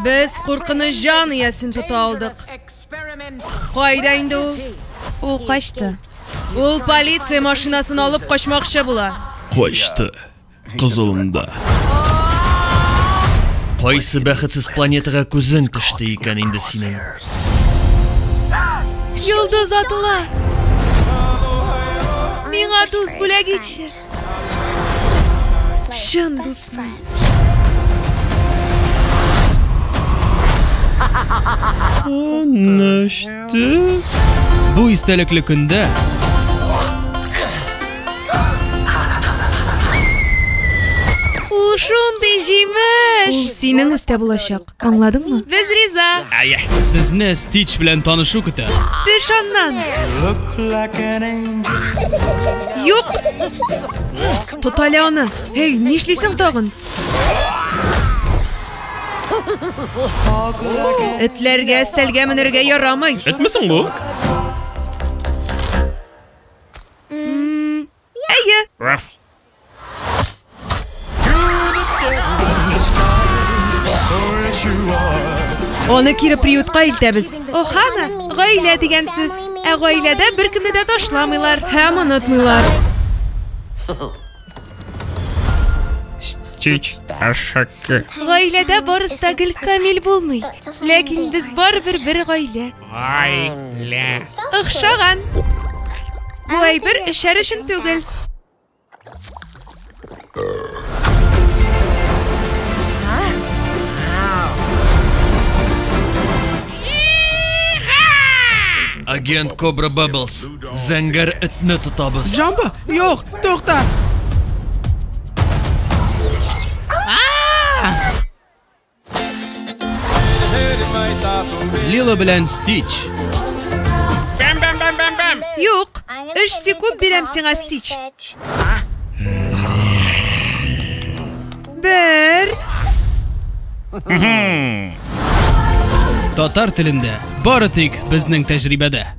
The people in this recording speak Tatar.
Без куркыныч җан иясен тота алдык. Кайда инде ул? Ул качты. Ул полиция машинасын алып качмакчы була. Качты. Кызылында. Кайсы бәхетсез планетага күзең төште икән инде синең? Йолдыз атыла. Миңа дус бүләк итче. Чын дусны. Нәште. Бу истәлекле көндә Ул шундый җимеш. Ул синең өстә булачак. Аңладыңмы? Без риза. Сезне Стич белән танышу көтә. Төш аннан. Юк. Тот әле аны. Эй, нишлисең тагын? Этләргә өстәлгә менергә ярамый. Этме соң бу? Әйе. Раф. Аны кире приютка илтәбез. Охана, гаилә дигән сүз. Ә гаиләдә беркемне дә ташламыйлар һәм онытмыйлар. Стич әшәке. Гаиләдә барысы да гел камил булмый. Ләкин без барыбер бер гаилә. Гаилә. Охшаган. Бу әйбер эчәр өчен түгел. Агент Кобра Бабблс, зәңгәр этне тотабыз. Джамбо, юк, тукта! Лило белән Стич. Бәм-бәм-бәм-бәм-бәм. Юк, 3 секунд бирәм сиңа, Стич. Бер. Татар телендә бары тик безнең тәҗрибәдә.